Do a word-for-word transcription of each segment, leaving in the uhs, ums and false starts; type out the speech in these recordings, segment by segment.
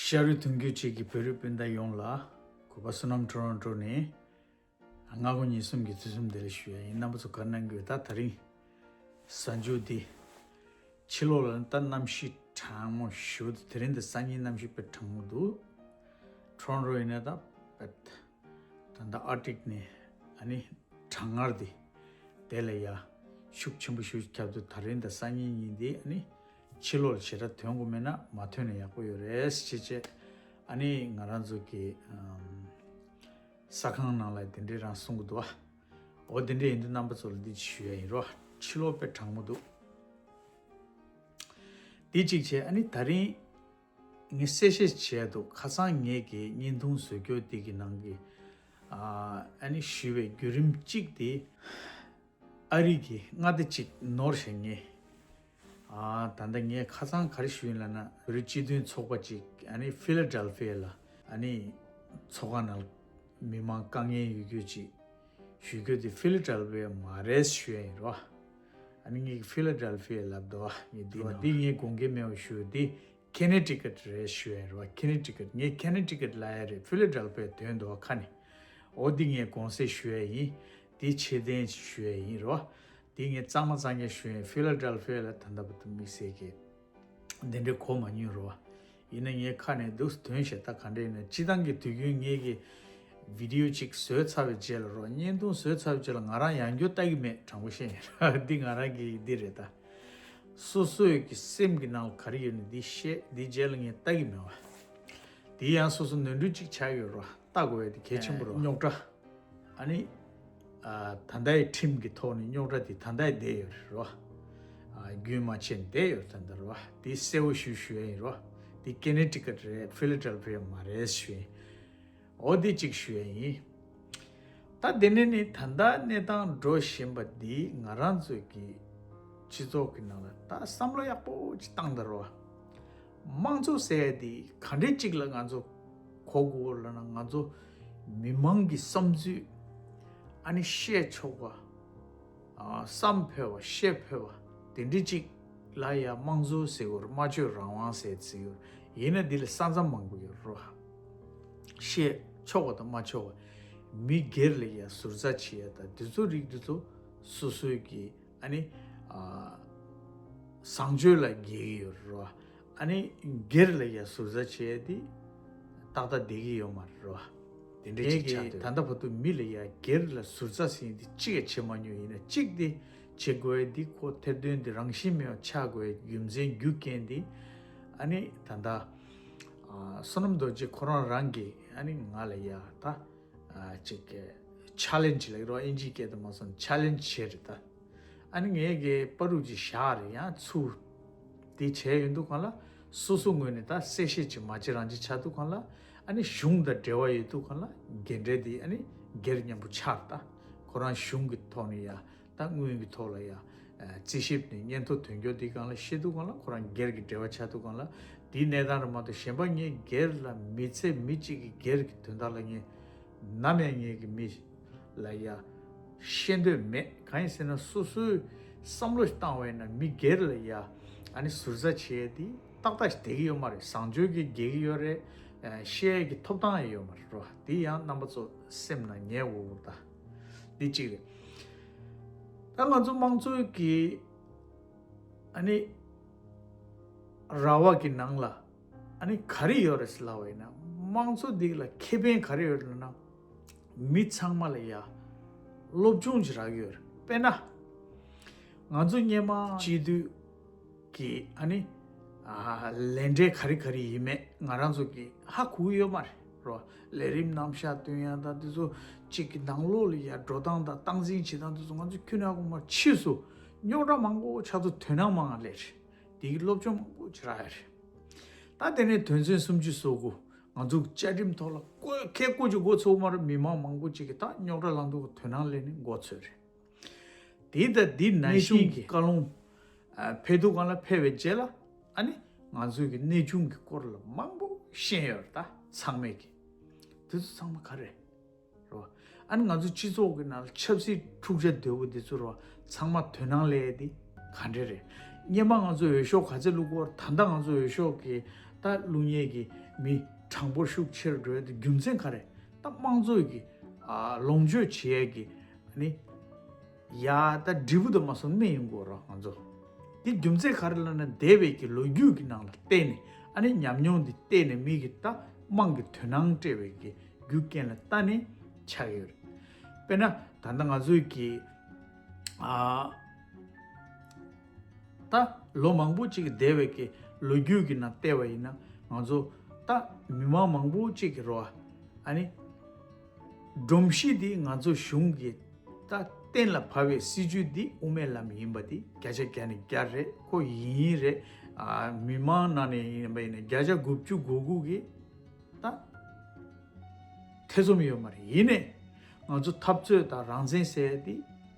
ཤ་རུས་གདུང་རྒྱུད་གཅིག་གི་བོད་རིགས་སྤུན་ཟླ་ཡོངས་ལ། གུས་པ་བསོད་ནམས་ཊོ་རོན་ཊོ་ནས་སྔ་དགོང་ཉིན་གསུམ་གྱི་དུས་གསུམ་བདེ་ལེགས་ཞུ་ཡ་ཡིན། རྣམ་པ་ཚོ་ག་རེ་གནང་གི་ཡོད། ད་དེ་རིང་གཟའ་མཇུག་འདི། ཕྱི་ལོགས་ལ་ད་གནམ་གཤིས་གྲང་མོ་ཞེ་པོ་འདུག་དེ་རིང་འདི་སང་ཉིན་གནམ་གཤིས་དཔེ་གྲང་མོ་འདུག་ཊོ་རོན་ཊོ་ཡིན་ན་ད་དཔེ། ད་ལྟ་ཨར་ཀྟིག་ནས་ཨ་ནི་གྲང་ངར་འདི་དེ་ལ་ཡ་ཤུགས་ཆེན་པོ་ཞེ་པོ་ཁྱབ་འདུག་ད་རིང་དང་སང་ཉིན་གཉིས་འདི་ཨ་ནི་ཕྱི་ལོགས་ལ་ཞེ་དྲག་ཐོན་དགོས་མེད་ན་མ་ཐོན་ན་ཡག་པོ་ཡོད་རེད་ཅེས་བྱས། ཨ་ནི་ང་རང་ཚོ་གི་ཨམ་ཟ་ཁང་ནང་ལ་དེ་འདྲའི་རང་གསུང་གི་འདུག་ཨ། འོ་དེ་འདྲའི་ཡིན་དུས་རྣམ་པ་ཚོ་ལ་འདི་ཞུ་ཡ་ཡིན་རོ། ཕྱི་ལོགས་དཔེ་གྲང་མོ་འདུག་འདི་གཅིག་བྱས། ཨ་ནི་དེ་རིང་ངས་གསལ་བཤད་བྱས་འདུག་ཁ་སང་ངས་ཀྱི་བརྙན་ཐུང་བཟོ་རྒྱུ་དེ་གི་ནང་གི་ཨ་ཨ་ནི་ཞུས་པའི་བརྒྱུད་རིམ་གཅིག་དེ། ཨ་རི་གི་མངའ་སྡེ་གཅིག་ནོར་བཞག་ངས། ཨ་ད་ལྟ་ངས་ཁ་སང་ག་རེ་ཞུས་ཡིན་ལབ་ན། བོད་རིགས་སྤྱི་མཐུན་ཚོགས་པ་གཅིག་ཨ་ནི་ཕི་ལ་ཌེལ་ཕི་ཡ་ལ་ཨ་ནི་ཚོགས་ཁང་ནང་མི་མང་དཀའ་ངལ་ཡོད་རྒྱུ་ཅིག་ཞུ་རྒྱུ་དེ་ཕི་ལ་ཌེལ་ཕི་ཡ་མ་རེད་ཞུ་ཡ་ཡིན་རོ། ཨ་ནི་ངས་ཕི་ལ་ཌེལ་ཕི་ཡ་ལབ་འདུག་ཨ། ངས་འདི་ནང་འདི་ངས་དགོངས་འགལ་མེད་པ་ཞུ། འདི་ཁེ་ནེ་ཊི་ཀེཊ་རེད་ཞུ་ཡ་ཡིན་རོ། ཁེ་ནེ་ཊི་ཀེཊ། ངས་ཁེ་ནེ་ཊི་ཀེཊ་ལབ་ཡ་རེད། ཕི་ལ་ཌེལ་ཕི་ཡ་དོན་འདུག་ཨ། ཁ་ནས་འོ་འདི་ངས་དགོངས་སེལ་ཞུ་ཡ་ཡིན། འདི་ཆེ་ལྡན་ཞུ་ཡ་ཡིན་རོ། འདི་ངས་གཙང་མ་གཙང་རྐྱང་ཞུ་ཡ་ཡིན། ཕི་ལ་ཌེལ་ཕི་ཡ་ལ་ད་ལྟ་བར་དུ་དམིགས་བསལ་གྱི་འདི་འདྲའི་གོ་མ་མྱོང་རོ། ཡིན་ན་ངས་ཁ་ནས་འདུག་དོན་བཤད། ད་ག་འདྲ་ཡིན་ན་སྤྱི་བཏང་གི་དུས་རྒྱུན་ངས་ཀྱི་བི་ཌི་ཡོ་གཅིག་བཟོས་ཚར་བའི་རྗེས་ལ་རོ། བརྙན་ཐུང་བཟོས་ཚར་བའི་རྗེས་ལ་ང་རང་ཡང་བསྐྱར་ལྟ་གི་མེད། དྲང་པོ་བཤད་ཡིན། འདི་ང་རང་གི་འདི་རེད་ད། སོ་སོའི་གི་སེམས་ཀྱི་ནང་ལ་ག་རེ་ཡོད་ན་འདི་བཤད། འདི་རྗེས་ལ་ངས་ལྟ་གི་མེད་པ། འདི་ཡང་སོ་སོ་ནོར་འཁྲུལ་གཅིག་ཆགས་ཡོད་རོ། ལྟ་དགོས་ཡ་དེ་གལ་ཆེན་པོ་རེད། རྙོག་དྲ། ཨ་ནི་ཨ་ད་ལྟའི་ཁྲིམས་ཀྱི་ཐོག་ནས་རྙོག་དྲ་དེ་ད་ལྟའི་བསྡད་ཡོད་རེད་རོ། ཨ་རྒྱུན་མ་ཆད་བསྡད་ཡོད་ད་ལྟ་རོ། དེ་གསལ་བོ་ཞུ་ཞུ་ཡ་ཡིན་རོ། དེ་ཀེ་ནེ་ཊི་ཀེཊ་རེད། ཕི་ལ་ཌེལ་ཕི་ཡ་མ་རེད་ཞུ་ཡ་ཡིན། འོ་དེ་གཅིག་ཞུ་ཡ་ཡིན། ད་དེ་ནས་ནི་ད་ལྟ་གནས་སྟངས་འགྲོ་བཞིན་པ་འདི་ང་རང་ཚོའི་གི་སྤྱི་ཚོགས་ཀྱི་ནང་ལ་ད་བསམ་བློ་ཡག་པོ་ཅིག་བཏང་ད་རོ། དམངས་གཙོ་ཟེར་ཡ་དེ་ག་འདྲའི་ཅིག་ལ་ང་ཚོ་གོ་དགོས་ལབ་ན། ང་ཚོ་མི་མང་གི་བསམ་ཚུལ་ཨ་ནི་བཤད་ཆོག་པ། ཨ་བསམ་ཕོད་པ། བཤད་ཕོད་པ་དེ་འདྲའི་ཅིག་ལ་ཡ་དམངས་གཙོ་ཟེར་དགོས་རེད། སྨྲ་བརྗོད་རང་དབང་ཟེར་ཟེར་དགོས་རེད། ཡིན་ན་འདི་ལ་ས་མཚམས་མང་པོ་ཡོད་རེད་རོ། བཤད་ཆོག་པ་དང་མ་ཆོག་པ། མི་སྒེར་ལ་ཡ་ཟུར་ཟ་བྱེད་ཡ་དང་དེ་ཚོ་རིགས་དེ་ཚོ་སོ་སོའི་གི་ཨ་ནི་ཨ་བཟང་སྤྱོད་ལ་འགལ་གྱི་ཡོད་རེད་རོ། ཨ་ནི་སྒེར་ལ་ཡ་ཟུར་ཟ་བྱེད་ཡ་དེ་ཏག་ཏག་བསྡད་ཀྱི་ཡོད་མ་རེད་རོ། དེ་འདྲའི་ངས་ཅིག་ཆགས་ཀྱི་འདུག་ད་ལྟ་བར་དུ་མི་ལ་ཡ་སྒེར་ལ་ཟུར་ཟ་ཟེར་མཁན་དེ་གཅིག་ཡང་བྱེད་མ་མྱོང་། ཡིན་ན་གཅིག་དེ་བྱེད་དགོས་ཡ་དེ་ཁོ་ཐེར་འདོན་དེ་རང་བཞིན་མེད་པ་ཆགས་དགོས་ཡ་རྒྱུ་མཚན་རྒྱུ་རྐྱེན་དེ་ཨ་ནི་ད་ལྟ་ཨ་བསོད་ནམས་རྡོ་རྗེ་ཁོ་རང་རང་གིས་ཨ་ནི་ང་ལ་ཡ་ད་ཨ་ཅིག་ཆེ་ལེན་ཇི་ལབ་ཀྱི་རེད་པ། ཨིན་ཇིའི་སྐད་དུ་མ་སོང་ཆེ་ལེན་ཇི་བྱས་རེད་ད། ཨ་ནི་ངས་ཀྱི་བར་དུ་ཅིག་བཞག་རེད། ཡང་ཚུར་དེ་བྱས་ཡོང་དུས་སྒང་ལ་སོ་སོ་ངོས་ནས་ད་གསལ་བཤད་ཅིག་མ་བྱེད་རང་བྱེད་ཆགས་དུས་སྒང་ལ། ཨ་ནི་གཞུང་དང་འབྲེལ་བ་ཡོད་དུས་སྒང་ལ་འགན་འཁྲི་དེ་ཨ་ནི་སྒེར་མཉམ་པོ་ཆགས་རེད་ད། ཁོ་རང་གཞུང་གི་ཐོག་ནས་ཡ་ད་དངུལ་གྱི་ཐོག་ལ་ཡ་རྩིས་ཞིབ་ནས་སྙན་ཐོ་ཐོན་རྒྱུ་དེ་སྒང་ལ་བཤད་དུས་སྒང་ལ་ཁོ་རང་སྒེར་གྱི་འབྲེལ་བ་ཆགས་དུས་སྒང་ལ། དེའི་གནས་སྟངས་རེད་མ་གཏོགས་གཞན་པ་ངས་སྒེར་ལ་མི་ཚེ་མི་གཅིག་གི་སྒེར་གྱི་དོན་དག་ལ་ངས་ནམ་ཡང་ངས་ཀྱི་མི་ལ་ཡ་བཤད་འདོད་མེད། གང་ཡིན་ཟེར་ན་སོ་སོའི་བསམ་བློ་ཞིག་བཏང་བ་ཡིན་ན་མི་སྒེར་ལ་ཡ་ཨ་ནི་ཟུར་ཟ་བྱེད་ཡ་དེ་ཏག་ཏག་ཞིག་བསྡད་ཀྱི་ཡོད་མ་རེད། བཟང་སྤྱོད་ཀྱི་འགལ་གྱི་ཡོད་རེད། ཨ་བཤད་ཡ་གི་ཐོབ་ཐང་ཡང་ཡོད་མ་རེད་རོ། དེ་ཡང་རྣམ་པ་ཚོ་སེམས་ནང་ཉར་དགོས་ཀྱི་རེད་ད། འདི་གཅིག་རེད། ད་ང་ཚོ་དམངས་གཙོའི་གི་ཨ་ནི་ར་བ་གི་ནང་ལ་ཨ་ནི་ག་རེ་ཡོད་རེད་ཟེར་ལབ་པ་ཡིན་ན། དམངས་གཙོ་འདི་ལ་ཁེ་ཕན་ག་རེ་ཡོད་རེད་ལབ་ན། མི་ཚང་མ་ལ་ཡ་སློབ་སྦྱོང་ཅིག་རག་གི་ཡོད་རེད། དཔེར་ན་ང་ཚོ་སྔོན་མ་སྤྱི་འཐུས་ཀྱི་ཨ་ནི་ཨ་ལས་འབྲས་ག་རེ་ག་རེ་ཡིན་མེད་ང་རང་ཚོ་གི་ཧ་གོ་གི་ཡོད་མ་རེད་རོ། ལས་རིམ་རྣམ་གཞག་སྟོན་ཡ་དང་དེ་ཚོ་གཅིག་གི་ནང་ལོགས་ལ་ཡ་འགྲོ་སྟངས་དང་སྟངས་འཛིན་བྱེད་སྟངས་དེ་ཚོ་ང་ཚོ་ཁྱོན་ནས་ཧ་གོ་མ་རེད། ཕྱིས་སུ་རྙོག་དྲ་མང་པོ་ཆགས་ཚུལ་དོ་སྣང་མང་ང་སླེབས་རེད། དེ་གི་སློབ་སྦྱོང་མང་པོ་ཅིག་རག་ཡ་རེད། ད་དེ་ནས་དོན་ཚན་སུམ་ཅུ་སོ་དགུ་ང་ཚོ་བཅའ་ཁྲིམས་ཐོག་ལ་བཀོད་ཁེ་བཀོད་ཅིག་འགོ་ཚུགས་མ་རེད། མི་མང་མང་པོ་ཅིག་གིས་ད་རྙོག་དྲ་ལངས་དུས་དོ་སྣང་སླེབས་ནས་འགོ་ཚུགས་རེད། དེ་ད་འདི་ནང་བཞིན་གྱི་བཀའ་ལུང་ཨ་ཕེབས་དུས་སྒང་ལ་ཕེབས་པའི་རྗེས་ལ་ཨ་ནི་ང་ཚོའི་གི་གནས་ཆུང་གི་སྐོར་ལ་མང་པོ་ཤེས་ཡོད་རེད། ད་ཚང་མས་གི་དེ་ཚོ་ཚང་མ་ག་རེ་རེད་བ། ཨ་ནི་ང་ཚོ་སྤྱི་ཚོགས་ཀྱི་ནང་ལ་ཆབ་སྲིད་འཁྲུག་ཆ་དོད་པོ་འདི་ཚོ་རེད་བ། ཚང་མ་དོ་སྣང་སླེབས་ཡ་འདི་ག་འདྲ་རེད། སྔོན་མ་ང་ཚོ་འོས་ཤོག་ག་ཚོད་བླུགས་ཀྱི་ཡོད་རེད། ད་ལྟ་ང་ཚོ་འོས་ཤོག་གི་ད་བླུགས་མཁན་གྱི་ མི་གྲངས་འབོར་ཤུགས་ཆེ་རུ་འགྲོ་ཡ་དེ་རྒྱུ་མཚན་ག་རེ། ད་དམངས་གཙོ་གི་ཨ་ལོངས་སྤྱོད་བྱེད་ཡ་གི་ནི་ཡ་ད་འབྲས་བུ་དུ་མ་སོང་སྨན་ཡོང་དགོས་རོགས་ང་ཚོ། དེ་རྒྱུ་མཚན་ག་རེ་ལབ་ན་འདས་པའི་གི་ལོ་རྒྱུས་ཀྱི་ནང་ལ་བལྟས་ནས་ཨ་ནི་ཉམས་མྱོང་འདི་བལྟས་ནས་མི་གི་ད་དམངས་ཀྱི་དོན་སྣང་སྤྲད་པའི་གི་རྒྱུ་རྐྱེན་ལ་ལྟ་ནས་ཆགས་ཡོད་རེད། དཔེར་ན་ད་ལྟ་ང་ཚོའི་གི་ཨ་ད་ལོ་མང་པོ་ཅིག་འདས་པའི་གི་ལོ་རྒྱུས་ཀྱི་ནང་བལྟས་པ་ཡིན་ན་ང་ཚོ་ད་མི་མང་མང་པོ་ཅིག་གི་རོ་ཨ་ནི་སྒྲོམ་གཞི་འདི་ང་ཚོ་གཞུང་གི་ད་གཏན་ལ་ཕབ་པའི་སྲིད་ཇུས་འདི་དབུ་མའི་ལམ་ཡིན་པ་འདི་བརྒྱ་ཆ་བརྒྱ་ནས་བརྒྱ་རེད། ཁོ་ཡིན་རེད། ཨ་མི་མང་ནང་ནས་ཡིན་པ་ཡིན་ན་བརྒྱ་ཆ་དགུ་བཅུ་གོ་དགུ་གི་ད་ཐེ་ཚོམ་ཡོད་མ་རེད། ཡིན་ནའི་ང་ཚོ་འཐབ་རྩོད་དང་རང་བཙན་ཟེར་ཡ་འདི་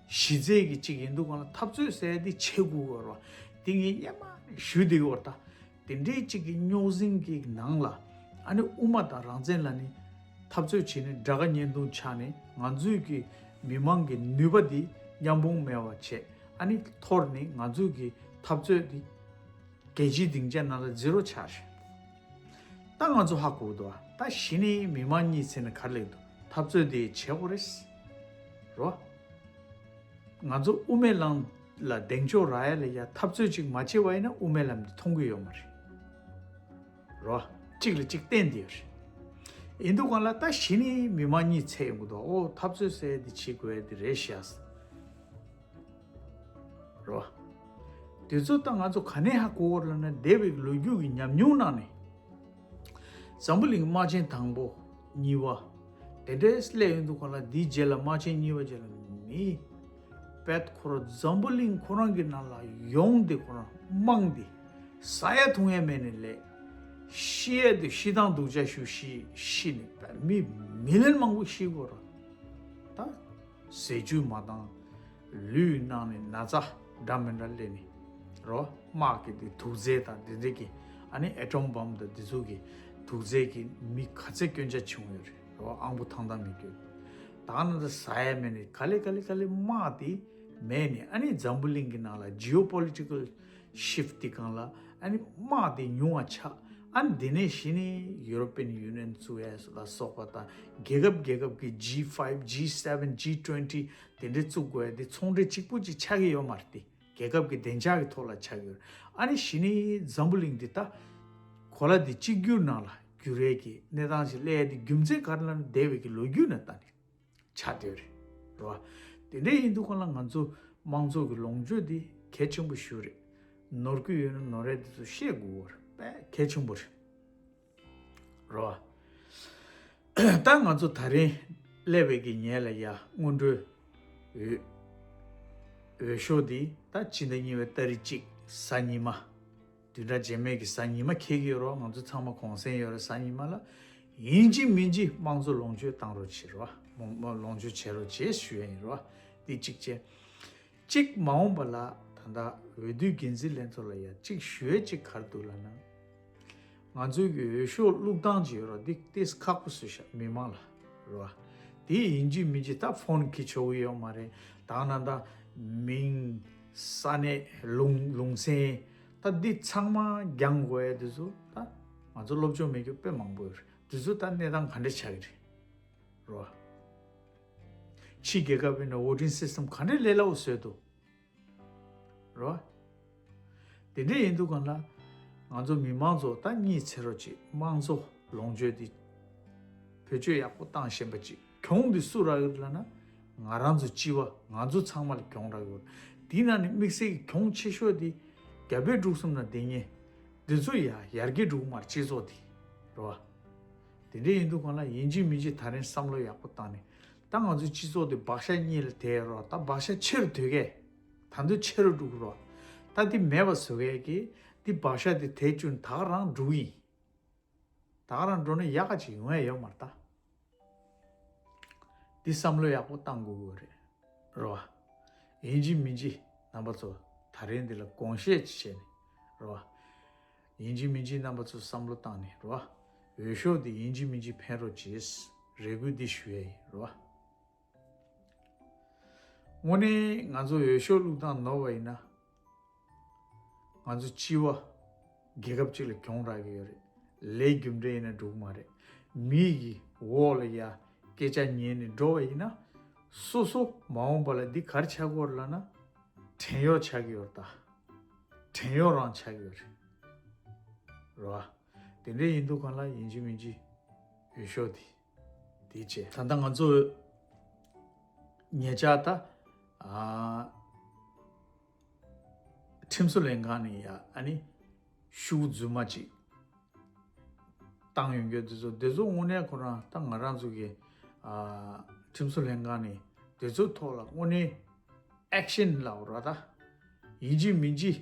གཞི་རྩའི་གི་གཅིག་ཡིན་འདུག་ག་ལ། འཐབ་རྩོད་ཟེར་ཡ་འདི་བྱེད་དགོས་གི་རེད་བ། འདི་ངས་སྔོན་མ་ཞུས་བསྡད་ཡོད་རེད་ད། དེ་འདྲའི་གཅིག་གི་རྙོག་ཟིང་གི་ནང་ལ་ཨ་ནི་དབུ་མ་དང་རང་བཙན་ལ་ནི་འཐབ་རྩོད་བྱས་ནས་དགྲ་དགའ་གཉེན་སྡུག་ཆགས་ནས་ང་ཚོའི་གི་མི་མང་གི་ནུས་པ་འདི་མཉམ་སྤུངས་མེད་པ་བྱས་ཨ་ནི་འཐོར་ནས་ང་ཚོའི་གི་འཐབ་རྩོད་འདི་རྒྱལ་སྤྱིའི་སྡིངས་ཆ་ནང་ལ་ཛི་རོ་ཆགས་ཤག་ད་ང་ཚོ་ཧ་གོ་འདུག་ད་གཞི་ནས་མི་མང་གཉིད་སད་ནས་ག་རེ་ལབ་འདུག་འཐབ་རྩོད་འདི་བྱེད་དགོས་རེད་རོ། ང་ཚོ་དབུ་མའི་ལམ་ལ་གདེང་འཇོག་རག་ཡ་ལ་ཡ་འཐབ་རྩོད་ཅིག་མ་བྱས་པ་ཡིན་ན་དབུ་མའི་ལམ་འདི་མཐོང་གི་ཡོད་མ་རེད་རོ། གཅིག་ལ་གཅིག་བརྟེན་བསྡད་ཡོད་རེད། ཡིན་འདུག་ག་ལ་ད་གཞི་ནས་མི་མང་གཉིད་སད་ཡོང་གི་འདུག་ཨོ་འཐབ་རྩོད་ཟེར་ཡ་འདི་བྱེད་དགོས་ཡ་འདི་རེད་ཤག་རོ། དེ་ཚོ་ད་ང་ཚོ་ག་ནས་ཧ་གོ་བ་ལབ་ན་འདས་པའི་ལོ་རྒྱུས་ཀྱི་ཉམས་མྱོང་ནང་ནས། འཛམ་བུ་གླིང་དམག་ཆེན་དང་པོ་གཉིས་པ། དེ་འདྲའི་སླེབས་ཡོང་དུས་སྒང་ལ་འདིའི་རྗེས་ལ་དམག་ཆེན་གཉིས་པ་རྗེས་ལ་མི། བེད་ཁོ་རང་འཛམ་བུ་གླིང་ཁོ་རང་གི་ནང་ལ་ཡོང་སྟེ་ཁོ་རང་དམངས་འདི། ཟ་ཡ་འཐུང་ཡ་མེད་ནས་ལས། ཤི་ཡ་དེ་ཤི་སྟངས་སྡུག་ཅག་ཞིག་ཤི་ཤི་ནས་མི་མི་ལི་ཡོན་མང་པོ་ཤི་དགོས་ར། ད། ཟས་བཅུད་མ་བཏང་། ལུད་ནང་ནས་ན་ཚ་འདྲ་མི་འདྲ་སླེབས་ནས། རོ། དམག་གི་དེ་དུག་རྫས་དང་དེ་འདྲ་གི་ཨ་ནི་ཨེ་ཊོམ་བྷོམ་དང་དེ་ཚོ་གི་དུག་རྫས་ཀྱི་མི་ག་ཚད་སྐྱོན་ཆ་བྱུང་ཡོད་རེད། རོ། ཨང་པོ་ཐང་ཐང་མི་སྐྱོན། ད་ནང་ད་ཟ་ཡ་མེད་ནས་ག་ལེ་ག་ལེ་ག་ལེ་དམག་དེ་མེད་ནས་ཨ་ནི་འཛམ་བུ་གླིང་གི་ནང་ལ་ཇི་ཨོ་པོ་ལི་ཊི་ཀལ་ཤིཕ་ཊི་དེ་སྒང་ལ་ཨ་ནི་དམག་དེ་ཉུང་བ་ཆགས། ཨ་ནི་དེ་ནས་གཞི་ནས་ཡུ་རོ་པི་ཡན་ཡུ་ནི་ཡན་བཙུགས་ཡ་ལ་སོགས་པ་དང་རྒྱལ་ཁབ་རྒྱལ་ཁབ་ཀྱི་ཇི་ཕའིབ་ཇི་སེ་ཝེན་ཇི་ཊུ་ཝེན་ཊི་དེ་འདྲའི་བཙུགས་དགོས་ཡ་དེ་ཚོང་འབྲེལ་གཅིག་པུ་ཅིག་ཆགས་ཀྱི་ཡོད་མ་རེད་དེ། རྒྱལ་ཁབ་ཀྱི་བདེ་འཇགས་ཀྱི་ཐོག་ལ་ཆགས་ཀྱི་ཡོད་རེད། ཨ་ནི་གཞི་ནས་འཛམ་བུ་གླིང་འདི་ད་གོ་ལ་འདི་གཅིག་གྱུར་ནང་ལ་འགྱུར་ཡས་ཀྱི་གནས་སྟངས་ཤིག་སླེབས་ཡ་དེ་རྒྱུ་མཚན་ག་རེ་ལབ་ན་འདས་པའི་གི་ལོ་རྒྱུས་ནང་ལྟ་ནས་ཆགས་བསྡད་ཡོད་རེད། རེད་བ། དེ་འདྲ་ཡིན་དུས་སྒང་ལ་ང་ཚོ་དམངས་གཙོ་གི་ལོངས་སྤྱོད་འདི་གལ་ཆེན་པོ་ཞིག་རེད། ནོར་གྱི་ཡོད་ན་ནོར་ཡ་དེ་ཚོ་ཤེས་དགོས་པ་རེད། དཔེ་གལ་ཆེན་པོ་རེད། རོ། ད་ང་ཚོ་ད་རིང་སླེབས་པའི་གི་ཉལ་ལ་ཡ་སྔོན་འགྲོའི་འོས་འོས་ཤོག་འདི་ད་ཕྱི་ཟླ་གཉིས་པའི་ཏ་རིག་གཅིག་གཟའ་ཉི་མ། བདུན་ཕྲག་རྗེས་མའི་གི་གཟའ་ཉི་མ་འཁེལ་གི་ཡོད་རོ། ང་ཚོ་ཚང་མ་གུང་སེང་ཡོད་རོ། གཟའ་ཉི་མ་ལ་ཡིན་གཅིག་མིན་གཅིག་དམངས་གཙོ་ལོངས་སྤྱོད་བཏང་རོགས་བྱེད་རོ། མ་མ་ལོངས་སྤྱོད་བྱེད་རོགས་བྱེད་ཞུ་ཡ་ཡིན་རོ། འདི་གཅིག་བྱས། གཅིག་མ་འོངས་པ་ལ་ད་ལྟ་འོས་བསྡུའི་འགན་འཛིན་ལྷན་ཚོགས་ལ་ཡ་གཅིག་ཞུ་ཡས་གཅིག་ག་རེ་འདུག་ལབ་ན། ང་ཚོའི་གི་འོས་ཤོག་བླུག་སྟངས་ཅིག་ཡོད་ར། འདི་ཏོག་ཙམ་ཁག་པོ་བཟོས་ཤག་མི་མང་ལ་རེད་བ། དེ་ཡིན་གཅིག་མིན་གཅིག་ད་ཕོན་འཁྱེར་ཆོག་གི་ཡོད་མ་རེད། ད་ན་ད་མིང་ས་གནས་ལུང་ལུང་ཚན་ད་འདི་ཚང་མ་རྒྱང་དགོས་ཡ་དེ་ཚོ་ད་ང་ཚོ་སློབ་སྦྱོང་མེད་རྒྱུ་དཔེ་མང་པོ་ཡོད་རེད། དེ་ཚོ་ད་གནས་སྟངས་ག་འདྲ་ཆགས་ཀྱི་རེད། རོ། ཕྱི་རྒྱལ་ཁབ་ཡིན་ན་voting system་ག་འདྲའི་ལས་སླ་པོ་བཟོས་འདུག་རོ། དེ་འདྲ་ཡིན་དུས་སྒང་ལ་ང་ཚོ་མི་མང་ཚོ་ད་གཉིད་སད་རོགས་བྱེད། དམངས་གཙོ་ལོངས་སྤྱོད་དེ་བེད་སྤྱོད་ཡག་པོ་བཏང་ཤེས་པ་ཅིག་གྱོང་དེ་སུ་རག་ཡོད་ལབ་ན་ང་རང་ཚོ་སྤྱི་པ་ང་ཚོ་ཚང་མ་ལ་གྱོང་རག་ཡོད། དེའི་ནང་ནས་དམིགས་བསལ་གྱི་གྱོང་ཆེ་ཤོས་དེ་རྒྱ་བལ་འབྲུག་གསུམ་ན་བསྡད་མཁན་དེ་ཚོ་ཡ་ཡར་རྒྱས་འགྲོ་གི་མ་རེད་སྤྱི་ཚོགས་དེ་རོ། དེ་འདྲ་ཡིན་དུས་སྒང་ལ་ཡིན་གཅིག་མིན་གཅིག་ད་རིང་བསམ་བློ་ཡག་པོ་བཏང་ནས་ད་ང་ཚོའི་སྤྱི་ཚོགས་དེ་བག་ཆགས་གཉིས་ལ་དེད་རོགས། ད་བག་ཆགས་ཆེ་རུ་དོད་གས། ད་དུང་ཆེ་རུ་འགྲོ་གི་རོགས། ད་དེ་མེད་པ་བཟོ་གས་ཀྱི་དེ་བག་ཆགས་དེ་དེད་བཅུག་ད་ག་རང་འགྲོ་གི་ཡིན། ད་ག་རང་འགྲོ་ན་ཡག་ག་ཅིག་ཡོང་ཡ་ཡོད་མ་རེད་ད། འདི་བསམ་བློ་ཡག་པོ་བཏང་དགོས་ཀྱི་རེད། རེད་བ། ཡིན་གཅིག་མིན་གཅིག་རྣམ་པ་ཚོ་ད་རིང་འདི་ལ་དགོངས་བཞེས་ཅིག་བྱས་ནས་རེད་བ། ཡིན་གཅིག་མིན་གཅིག་རྣམ་པ་ཚོ་བསམ་བློ་བཏང་ནས་རེད་བ། འོས་ཤོག་འདི་ཡིན་གཅིག་མིན་གཅིག་འཕེན་རོགས་གྱིས། རེ་སྐུལ་འདི་ཞུ་ཡས་ཡིན་རེད་བ། དངོས་གནས་ང་ཚོ་འོས་ཤོག་བླུགས་སྟངས་ནོར་བ་ཡིན་ན། ང་ཚོ་སྤྱི་པ་རྒྱལ་ཁབ་གཅིག་ལ་གྱོང་རག་གི་ཡོད་རེད། ལས་རྒྱུ་འབྲས་ཡིན་ན་འགྲིག་གི་མ་རེད། མི་གི་འོག་ལ་ཡ་སྐད་ཆ་ཉན་ནས་འགྲོ་བ་ཡིན་ན། སོ་སོ་མ་འོངས་པ་ལ་འདི་ག་རེ་ཆགས་ཀྱི་ཡོད་རེད་ལབ་ན། བྲན་གཡོག་ཆགས་ཀྱི་ཡོད་རེད་ད། བྲན་གཡོག་རང་ཆགས་ཀྱི་ཡོད་རེད། རེད་བ། དེ་འདྲ་ཡིན་དུས་གང་ལ་ཡིན་གཅིག་མིན་གཅིག་འོས་ཤོག་དེ། དེ་བྱས། ད་ལྟ་ང་ཚོ་ཉེ་ཆར་ད། ཨ། ཁྲིམས་བཟོ་ལྷན་ཁང་ནས་ཡ་ཨ་ནི་ཤོག་གུ་རྫུན་མ་ཅིག་བཏང་ཡོང་རྒྱུ་དེ་ཚོ་དེ་ཚོ་དངོས་གནས་ཁོ་རང་ད་ང་རང་ཚོ་གི་ཨ་ཁྲིམས་བཟོ་ལྷན་ཁང་ནས་དེ་ཚོ་ཐོག་ལ་དངོས་གནས་ཨེག་ཤན་ལབ་ར་ད་ཡིན་གཅིག་མིན་གཅིག་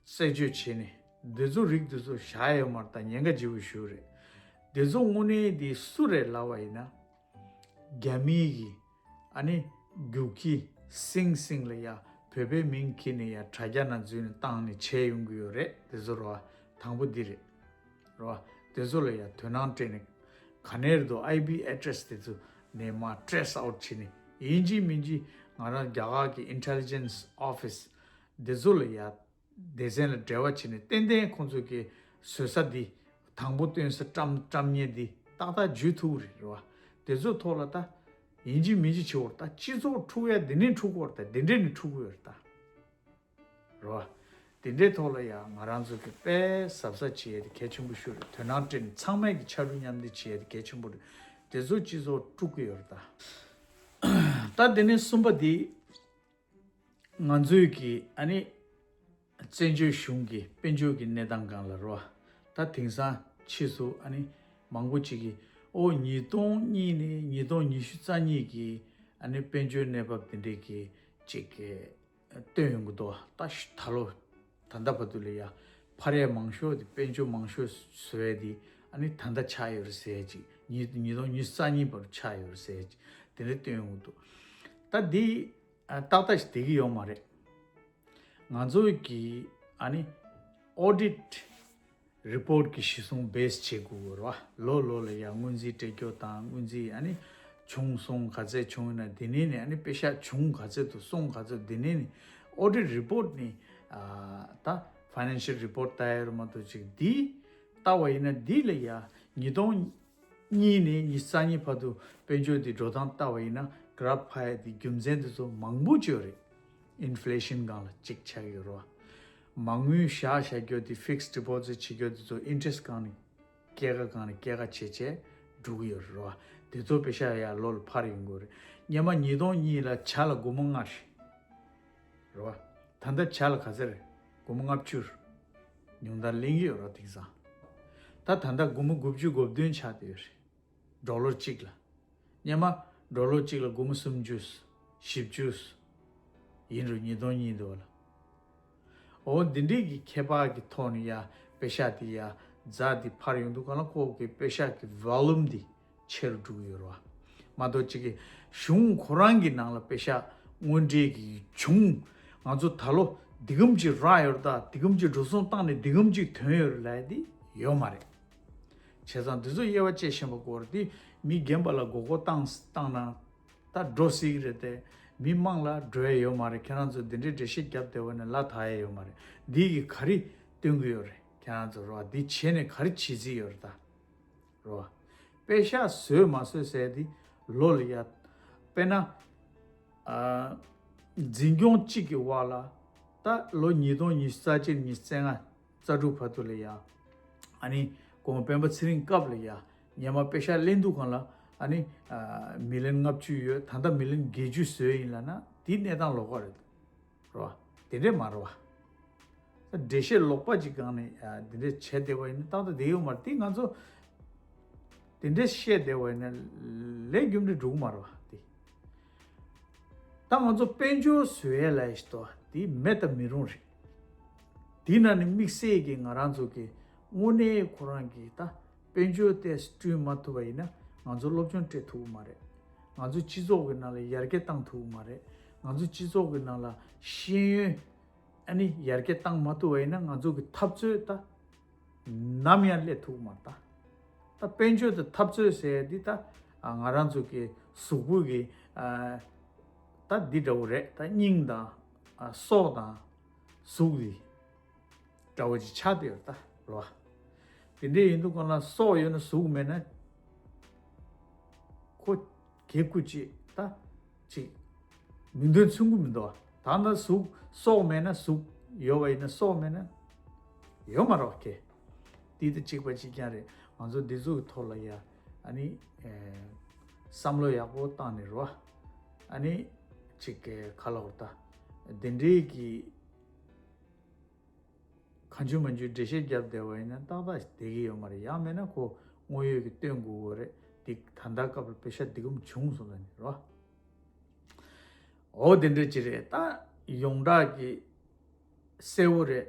རྩད་གཅོད་བྱས་ནས་དེ་ཚོ་རིགས་དེ་ཚོ་བཞག་ཡོད་མ་རེད། ད་ཉེན་ཁ་ལྗིད་པོ་ཞེ་པོ་རེད། དེ་ཚོ་དངོས་གནས་དེ་སུ་རེད་ལབ་པ་ཡིན་ན། རྒྱ་མི་གི་ཨ་ནི་རྒྱུག་ཁྱི་སིང་སིང་ལ་ཡ་བོད་པའི་མིང་ཁྱེར་ནས་ཡ་དྲ་རྒྱ་ནང་འཛུལ་ནས་བཏང་ནས་བྱས་ཡོང་གི་ཡོད་རེད། དེ་ཚོ་རེད་བ། དང་པོ་འདི་རེད། རེད་བ། དེ་ཚོ་ལ་ཡ་དོ་སྣང་སྤྲད་ནས་ག་ནས་རེད་འདུག་ཨའི་པི་ཨེ་ཌི་རེ་སི་དེ་ཚོ་ནས་མར་ཊེ་སི་ཨའུ་ཊི་བྱས་ནས་ཡིན་གཅིག་མིན་གཅིག་ང་རང་རྒྱ་གར་གི་ཨིན་ཊེ་ལི་ཇེན་སི་ཨོ་ཕི་སི་དེ་ཚོ་ལ་ཡ་སྡེ་ཚན་ལ་འབྲེལ་བ་བྱས་ནས་ཏན་ཏན་ཁོང་ཚོ་གི་བཟོ་ས་འདི་དང་པོ་སྟོན་ས་བཀྲམ་བཀྲམ་མཁན་འདི་ཏག་ཏག་འཇུས་ཐུབ་རེད། རེད་བ། དེ་ཚོ་ཐོག་ལ་ད་ཡིན་གཅིག་མིན་གཅིག་བྱེད་འོར་ད་སྤྱི་ཚོགས་འཁྲུག་ཡ་འདི་ནས་འཁྲུག་གོ་ར་ད་འདི་འདྲས་ནས་འཁྲུག་གོ་ཡོད་རེད་ད། རེད་བ། དེ་འདྲའི་ཐོག་ལ་ཡང་ང་རང་ཚོ་གི་དཔེ་གཟབ་གཟབ་བྱེད་ཡ་དེ་གལ་ཆེན་པོ་ཤོས་རེད། དོ་སྣང་སྤྲད་ནས་ཚང་མས་ཀྱི་ཕྱར་གྲུ་མཉམ་འདེགས་བྱེད་ཡ་དེ་གལ་ཆེན་པོ་རེད། དེ་ཚོ་སྤྱི་ཚོགས་དཀྲུག་གི་ཡོད་རེད་ད། ད་དེ་ནས་གསུམ་པ་དེ། ང་ཚོའི་གི་ཨ་ནི་བཙན་བྱོལ་གཞུང་གི་དཔལ་འབྱོར་གྱི་གནས་སྟངས་སྒང་ལ་རོ། ད་དེང་སང་ཕྱིས་སུ་ཨ་ནི་མང་པོ་ཅིག་གིས་ཨོ་ཉིས་སྟོང་གཉིས་ནས་ཉིས་སྟོང་ཉི་ཤུ་རྩ་གཉིས་ཀྱི་ཨ་ནི་དཔལ་འབྱོར་གནས་བབ་དེ་འདྲས་ཀྱི་ཅིག་གི་སྟོན་ཡོང་གི་འདུག་ད་ཤ་ད་ལོ་ད་ལྟ་བར་དུ་ལ་ཡ་འཕར་ཡས་མང་ཤོས་དེ་དཔལ་འབྱོར་མང་ཤོས་བཟོ་ཡས་དེ་ཨ་ནི་ད་ལྟ་ཆགས་ཡོད་རེད་ཟེར་ཅིག་ཉིས་ཉིས་སྟོང་ཉི་ཤུ་རྩ་གཉིས་བར་ཆགས་ཡོད་རེད་ཟེར་ཅིག་དེ་འདྲས་སྟོན་ཡོང་གི་འདུག་ད་འདི། ཨ། ཏག་ཏག་ཞིག་བསྡད་ཀྱི་ཡོད་མ་རེད། ང་ཚོ་གི་ཨ་ནི་ཨོ་ཌིཊ་རི་པོརཊ་གི་གཞི་བཟུང་བེ་སི་བྱེད་དགོས་ཀྱི་རེད་བ། ལོ་ལོ་ལ་ཡང་སྔོན་རྩིས་སྤྲད་རྒྱུ་དང་སྔོན་རྩིས་ཨ་ནི་བྱུང་སོང་ག་ཚད་བྱུང་ཡོད་ན་དེ་ནས་ནས་ཨ་ནི་པེ་ཤག་བྱུང་ག་ཚད་འདུག་སོང་ག་ཚད་དེ་ནས་ནས་ཨོ་ཌིཊ་རི་པོརཊ་ནི་ཨ་ད་ཕའི་ནན་ཤལ་རི་པོརཊ་ལྟ་ཡ་རེད་མ་གཏོགས་ཅིག་འདི་ལྟ་བ་ཡིན་ན་འདི་ལ་ཡ་ཉིས་སྟོང་གཉིས་ནས་ཉི་ཤུ་རྩ་གཉིས་བར་དུ་དཔལ་འབྱོར་འདི་འགྲོ་སྟངས་ལྟ་བ་ཡིན་ན་གྷི་རབ་འཕར་ཡ་དེ་རྒྱུ་མཚན་དེ་ཚོ་མང་པོ་ཅིག་ཡོད་རེད། ཨིན་ཕི་ལེ་ཤན་སྒང་ལ་གཅིག་ཆགས་ཀྱི་ཡོད་རེད་བ། མ་དངུལ་བཞག་བཞག་རྒྱུ་དེ་ཕིག་སི་ཌི་པོ་ཟིཊ་བྱེད་རྒྱུ་དེ་ཚོ་ཨིན་ཊི་རེ་སི་སྒང་ནས་སྐྱེད་ཀ་སྒང་ནས་སྐྱེད་ཀ་བྱེད་བྱས་འགྲོ་གི་ཡོད་རེད་བ། དེ་ཚོ་པེ་ཤག་ཡར་ལོ་ལ་འཕར་ཡོང་གི་ཡོད་རེད། སྔོན་མ་ཉིས་སྟོང་གཉིས་ལ་ཇ་ལ་སྒོར་མོ་ལྔ་རེད། རེད་བ། ད་ལྟ་ཇ་ལ་ག་ཚད་རེད། སྒོར་མོ་ལྔ་བཅུ་རེད། ཉུང་མཐར་ལེན་གྱི་ཡོད་རེད་དེང་སང་། ད་ད་ལྟ་སྒོར་མོ་དགུ་བཅུ་གོ་བདུན་ཆགས་བསྡད་ཡོད་རེད། ཌོ་ལར་གཅིག་ལ། སྔོན་མ་ཌོ་ལར་གཅིག་ལ་སྒོར་མོ་སུམ་ཅུ། བཞི་བཅུ། ཡིན་རུང་ཉིས་སྟོང་གཉིས་འདུག་ལ། འོ་འདི་འདྲའི་གི་ཁྱད་པར་གྱི་ཐོག་ནས་ཡ་པེ་ཤག་དེ་ཡ་རྫ་དེ་འཕར་ཡོང་དུས་གང་ལ་ཁོ་གི་པེ་ཤག་གི་ཝོ་ལུམ་དེ་ཆེ་རུ་འགྲོ་གི་ཡོད་རེད་བ། མ་གཏོགས་ཅིག་གི་གཞུང་ཁོ་རང་གི་ནང་ལ་པེ་ཤག་དངོས་འབྲེལ་གྱི་བྱུང་། ང་ཚོ་ད་ལོ་འདི་གམ་ཅིག་རག་ཡོད་རེད་ད། འདི་གམ་ཅིག་འགྲོ་སོང་བཏང་ནས་འདི་གམ་ཅིག་ཐོན་ཡོད་རེད་ལབ་ཡ་དེ་ཡོད་མ་རེད། བྱས་ཙང་འདི་ཚོ་དབྱེ་བ་དཔྱད་ཤེས་པ་དགོས་རེད་དེ། མི་རྒན་པ་ལ་མགོ་སྐོར་བཏང་བཏང་ན་ད་འགྲོ་སྲིད་ཀྱི་རེད་དེ། མི་དམངས་ལ་འགྲོ་ཡ་ཡོད་མ་རེད། ཁྱེད་རང་ཚོ་འདི་འདྲའི་འགྲེལ་བཤད་བརྒྱབ་བསྡད་པ་ནི་ལ་དག་ཡ་ཡོད་མ་རེད། འདི་གི་ག་རེ་སྟོན་གྱི་ཡོད་རེད། ཁྱེད་རང་ཚོ་རོ་འདི་བྱས་ནས་ག་རེ་བྱེད་རྩིས་ཡོད་རེད་ད། རོ། པེ་ཤག་བཟོས་མ་བཟོས་ཟེར་དེ་ལོ་ལ་ཡ། དཔེར་ན། ཨ། འཛིན་སྐྱོང་གཅིག་གི་བར་ལ་ད་ལོ་ཉིས་སྟོང་ཉི་ཤུ་རྩ་གཅིག་ཉི་ཤུ་རྩ་ལྔ་རྩ་དྲུག་བར་དུ་ལ་ཡ། ཨ་ནི་གོང་སྤེན་པ་ཚེ་རིང་སྐབས་ལ་ཡ་སྔོན་མ་པེ་ཤག་ལེན་དུས་སྒང་ལ་ཨ་ནི་ཨ་མི་ལི་ཡོན་ལྔ་བཅུ་ཡོད། ད་ལྟ་མི་ལི་ཡོན་བརྒྱད་ཅུ་བཟོས་ཡིན་ལབ་ན་དེའི་གནས་སྟངས་ལོགས་ཀ་རེད། རེད་བ། དེ་འདྲས་མ་རེད་བ། འགྲེལ་བཤད་ལོག་པ་ཅིག་སྒང་ནས་ཨ་འདི་འདྲས་བྱས་བསྡད་པ་ཡིན་ན་ཏག་ཏག་བསྡད་ཡོད་མ་རེད། དེ་ང་ཚོ་དེ་འདྲས་བཤད་བསྡད་པ་ཡིན་ན་ལས་རྒྱུ་འབྲས་འགྲོ་གི་མ་རེད་བ། དེ་ད་ང་ཚོ་དཔལ་འབྱོར་བཟོ་ཡས་ལ་ཡིན་ཞིག་ཏོ་དེ་མེད་དང་མི་རུང་རེད། དེ་ན་ནི་དམིགས་བསལ་གྱི་ང་རང་ཚོ་གི་དངོས་གནས་ཁོ་རང་གི་ད་དཔལ་འབྱོར་དེ་བསྐྲུན་མ་ཐུབ་པ་ཡིན་ན་ང་ཚོ་སློབ་སྦྱོང་སྤྲད་ཐུབ་ཀྱི་མ་རེད། ང་ཚོ་སྤྱི་ཚོགས་ཀྱི་ནང་ལ་ཡར་རྒྱས་བཏང་ཐུབ་ཀྱི་མ་རེད། ང་ཚོ་སྤྱི་ཚོགས་ཀྱི་ནང་ལ་ཤེས་ཡོན་ཨ་ནི་ཡར་རྒྱས་བཏང་མ་ཐུབ་པ་ཡིན་ན་ང་ཚོ་གི་འཐབ་རྩོད་ད་ནམ་ཡང་སླེབས་ཐུབ་ཀྱི་མ་རེད་ད། ད་དཔལ་འབྱོར་དང་འཐབ་རྩོད་ཟེར་ཡ་འདི་ད་ང་རང་ཚོ་གི་གཟུགས་པོ་གི་ད་འདི་འདྲ་བོ་རེད། ད་སྙིང་དང་སྲོག་དང་གཟུགས་འདི་འདྲ་བོ་ཅིག་ཆགས་བསྡད་ཡོད་ད་རེད་བ། དེ་འདྲ་ཡིན་དུས་གང་ལ་སྲོག་ཡོད་ན་གཟུགས་མེད་ན་ཁོ་གེ་སྐུ་ཅིག་ད་ཅིག་མིང་དོན་མཚུངས་ཀྱི་མི་འདུག་ད་ན་གཟུགས་སྲོག་མེད་ན་གཟུགས་ཡོད་པ་ཡིན་ན་སྲོག་མེད་ན་ཡོད་མ་རེད་བ་ཁེ། དེ་དང་གཅིག་པ་གཅིག་རྐྱང་རེད། ང་ཚོ་འདི་ཚོ་གི་ཐོག་ལ་ཡ་ཨ་ནི་ཨེ་བསམ་བློ་ཡག་པོ་བཏང་ནས་རོ། ཨ་ནི་ཅིག་གི་ག་ལ་འོར་ད་དེ་འདྲའི་གི་གང་བྱུང་མང་བྱུང་འགྲེལ་བཤད་བརྒྱབ་བསྡད་པ་ཡིན་ན་ཏག་ཏག་བསྡད་ཀྱི་ཡོད་མ་རེད། ཡང་མིན་ན་ཁོ་དངོས་ཡོད་ཀྱི་སྟོན་དགོས་ཀྱི་རེད། འདི་ད་ལྟ་སྐབས་ལ་པེ་ཤ་འདི་གམ་བྱུང་སོང་ལ་ནི་རོ། འོ་དེ་འདྲ་ཅི་རེད། ད་ཡོངས་གྲགས་ཀྱི་གསལ་བོ་རེད།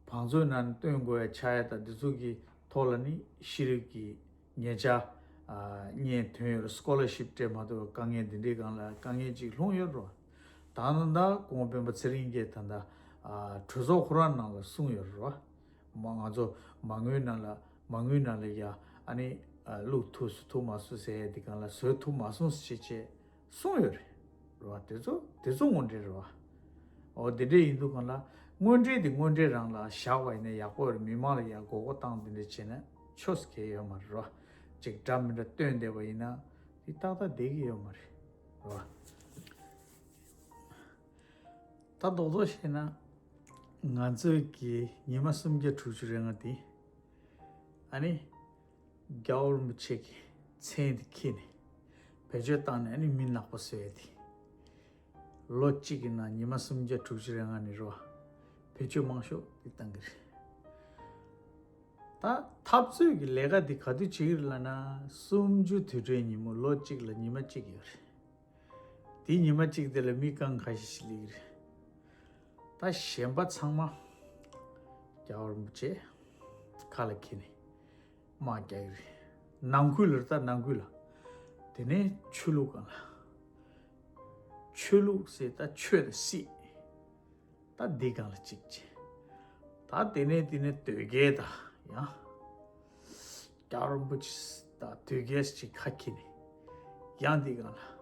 བང་མཛོད་ནང་ནས་སྟོན་དགོས་ཡ་ཆགས་ཡ་ད་འདི་ཚོ་གི་ཐོག་ལ་ནི་ཤེས་རིག་གི་ཉེ་ཆར་ཨ་བརྙན་ཐོན་ཡོད་རེད། སྐོ་ལར་ཤིབ་སྤྲད་མ་ཐུབ་པའི་དཀའ་ངལ་འདི་འདྲའི་སྒང་ལ་དཀའ་ངལ་ཅིག་ལྷུང་ཡོད་རེད། ད་ད་ལྟ་སྐུ་ངོ་སྤེན་པ་ཚེ་རིང་གིས་ད་ལྟ་ཨ་གྲོས་ཚོགས་ཁོ་རང་ནང་ལ་གསུངས་ཡོད་རེད། མ་ང་ཚོ་མ་དངུལ་ནང་ལ་མ་དངུལ་ནང་ལ་ཡ་ཨ་ནི་ཨ་བླུག་ཐུབ་སུ་ཐུབ་མ་སོང་ཟེར་ཡ་འདི་སྒང་ལ་བཟོ་ཐུབ་མ་སོང་ཟེར་བྱས་བྱས་གསུངས་ཡོད་རེད། རེད་བ། དེ་ཚོ་དེ་ཚོ་དངོས་འབྲེལ་རེད་བ། འོ་དེ་འདྲ་ཡིན་དུས་གང་ལ་དངོས་འབྲེལ་དེ་དངོས་འབྲེལ་རང་ལ་བཞག་པ་ཡིན་ན་ཡག་པོ་རེད། མི་མང་ལ་ཡ་མགོ་སྐོར་བཏང་དེ་འདྲ་བྱས་ན་ཆོས་སུ་གལ་ཡོད་མ་རེད་བ། ཅིག་འདྲ་མི་འདྲ་སྟོན་བསྡད་པ་ཡིན་ན་དེ་ཏག་ཏག་བསྡད་ཀྱི་ཡོད་མ་རེད་རེད་བ། ད་རྡོག་རྡོག་བཤད་ན་ང་ཚོའི་གི་ཉི་མ་སུམ་བརྒྱ་དྲུག་ཅུ་རེ་ལྔ་དེ་ཨ་ནི་རྒྱལ་བ་རིན་པོ་ཆེ་གི་མཚན་དེ་འཁྱེར་ནས་བེད་སྤྱོད་བཏང་ནས་ཨ་ནི་མི་ནག་པོ་བཟོས་ཏེ། ལོ་གཅིག་གི་ནང་ཉི་མ་སུམ་བརྒྱ་དྲུག་ཅུ་རེ་ལྔ་ནས་རོ། བེད་སྤྱོད་མང་ཤོས་དེ་བཏང་གི་རེད། ད་འཐབ་རྩོད་ཀྱི་ལས་ཀ་དེ་ག་དུས་བྱེད་ཀྱི་རེད་ལབ་ན། སུམ་ཅུ་དུས་དྲན་ཉིན་མོ་ལོ་གཅིག་ལ་ཉི་མ་གཅིག་ཡོད་རེད། དེ་ཉི་མ་གཅིག་དེ་ལ་མི་རྐང་ཁ་ཤས་ཤིག་སླེབས་ཀྱི་རེད། ད་གཞན་པ་ཚང་མ་རྒྱལ་བ་རིན་པོ་ཆེ་ཁ་ལ་འཁྱེར་ནས་དམག་རྒྱག་གི་རེད། ནང་ཁུལ་ལ་ད་ནང་ཁུལ་ལ། དེ་ནས་ཆོས་ལུགས་སྒང་ལ། ཆོས་ལུགས་ཟེར་ད་ཆོས་དང་སྲིད། ད་འདི་སྒང་ལ་གཅིག་བྱས། ད་དེ་ནས་དེ་ནས་དོལ་རྒྱལ་ད་ཡང་། རྒྱལ་བ་རིན་པོ་ཆེ་ད་དོལ་རྒྱལ་ཅིག་ཁ་འཁྱེར་ནས་ཡང་འདི་སྒང་ལ།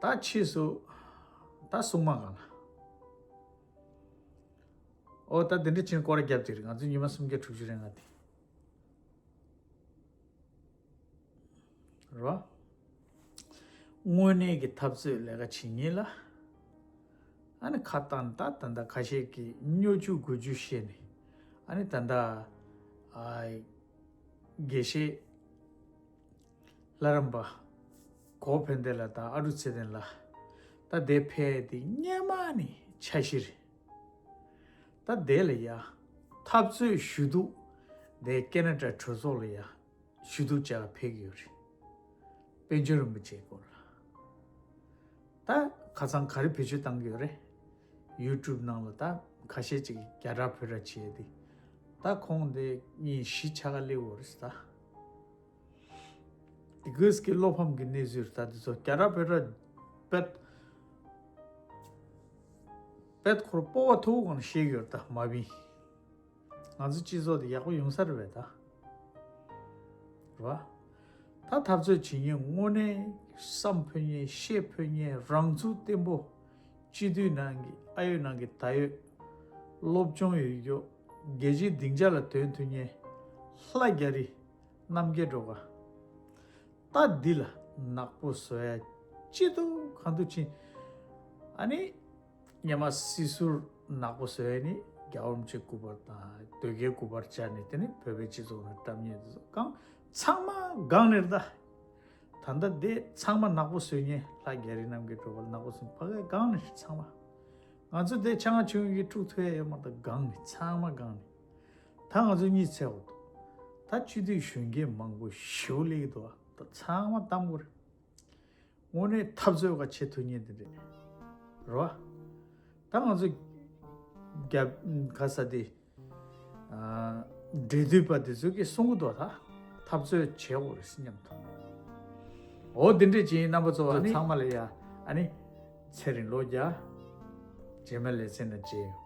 ད་ཕྱིས་སུ་ད་སྲུང་མ་སྒང་ལ། ཨོ་ད་འདི་འདྲ་ཕྱིན་སྐོར་ར་བརྒྱབ་དེ་རེད། ང་ཚོའི་ཉི་མ་སུམ་བརྒྱ་དྲུག་ཅུ་རེ་ལྔ་དེ། རོ། དངོས་གནས་ཀྱི་འཐབ་རྩོད་ལས་ཀ་བྱེད་མཁན་ལ། ཨ་ནི་ཁ་བཏང་ད་ད་ད་ཁ་ཤས་ཀྱིས་སྨྱོ་རྒྱུ་དགོས་རྒྱུ་བཤད་ནས། ཨ་ནི་ད་ད་ཨ་དགེ་བཤེས་ལྷ་རམས་པ་གོ་ཕན་བདེ་ལགས་དང་ཨ་རུ་ཚེ་བརྟན་ལགས་ད་དེ་ཕེབས་དེ་སྔོན་མ་ནས་འཆར་གཞི་རེད། ད་དེ་ལ་ཡ་འཐབ་རྩོད་ཞུ་གཏུག་དེ་ཀེ་ན་ཌ་གྲོས་ཚོགས་ལ་ཡ་ཞུ་གཏུག་བྱ་བ་ཕེབས་ཀྱི་ཡོད་རེད། དཔལ་འབྱོར་རིན་པོ་ཆེའི་སྐོར་ལ། ད་ཁ་སང་ག་རེ་བེད་སྤྱོད་བཏང་གི་ཡོད་རེད། ཡུ་ཊུབ་ནང་ལ་ད་ཁ་ཤས་ཅིག་རྒྱ་གྲགས་བོད་གྲགས་བྱས་ཏེ། ད་ཁོང་དེ་གཉིས་གཞིས་ཆགས་ཀ་སླེབས་ཡོད་རེད་ད། དེ་གོས་ཀྱི་བློ་ཕམ་གྱི་གནས་ཚུལ་ད་དེ་ཚོ་རྒྱ་ར་བོད་ར་པད་པད་ཁོར་སྤོབས་པ་མཐོ་པོ་གང་བཤད་ཡོད་ད་མ་བིན། ང་ཚོ་སྤྱི་ཚོགས་དེ་ཡག་པོ་ཡོང་ས་རེད་པས་ད། རེད་བ། ད་འཐབ་རྩོད་བྱེད་མཁན་དངོས་གནས་བསམ་ཕོད་མཁན་ཤེས་ཕོད་མཁན་རང་ཚུགས་བརྟན་པོ། སྤྱི་འཐུས་ནང་གི་ཨ་ཡོད་ནང་གི་ད་ཡོད། སློབ་སྦྱོང་ཡོད་རྒྱུ། རྒྱལ་སྤྱིའི་སྡིངས་ཆ་ལ་ཐོན་ཐུབ་མཁན། ལྷ་རྒྱ་རི། རྣམ་རྒྱལ་སྒྲོལ་དཀར། ད་འདི་ལ་ནག་པོ་བཟོ་ཡ་ཅི་འདུག་གང་འདུག་ཕྱིན། ཨ་ནི་སྔོན་མ་སྲིད་ཟུར་ནག་པོ་བཟོ་ཡ་ནི་རྒྱལ་བ་རིན་པོ་ཆེ་སྐུ་པར་དང་དོལ་རྒྱལ་སྐུ་པར་སྦྱར་ནས་དེ་ནི་བོད་པའི་སྤྱི་ཚོགས་ནང་བཀྲམ་ཉེས་འདུག་གང་ཚང་མ་སྒང་ནས་རེད་ད། ད་ལྟ་དེ་ཚང་མ་ནག་པོ་བཟོ་མཁན་ལྷ་རྒྱ་རི་རྣམ་རྒྱལ་སྒྲོལ་དཀར་ནག་པོ་བཟོ་མཁན་ཕ་གིའི་སྒང་ནས་རེད་ཚང་མ། ང་ཚོ་དེ་ཆ་ང་ཆུང་ཡིན་གྱི་དཀྲུག་ཐུབ་ཡ་ཡོད་མ་རེད་ད་སྒང་ནས་ཚང་མ་སྒང་ནས། ད་ང་ཚོ་གཉིད་ཚད་འོ་ད་སྤྱི་འཐུས་གཞོན་སྐྱེས་མང་པོ་ཞེ་པོ་སླེབས་ཀྱི་འདུག་ད་ཚང་མ་གཏམ་དགོས་རེད། དངོས་གནས་འཐབ་རྩོད་ཁ་བྱེད་ཐུབ་མཁན་དེ་འདྲས་རེད་བ། ད་ང་ཚོ་རྒྱབ་ཁ་ས་དེ་འབྲེལ་མཐུད་པ་དེ་ཚོ་གིས་གསུང་གི་འདུག་ད་འཐབ་རྩོད་བྱེད་དགོས་རེད་སྙམ་དུ། འོ་དེ་འདྲས་ཅིག་ཡིན་རྣམ་པ་ཚོ་བ་ནི་ཚང་མ་ལ་ཡ་ཨ་ནི་ཚེ་རིང་ལོ་བརྒྱ། རྗེས་མའི་ལེ་ཚན་ན་མཇལ་ཡོང་།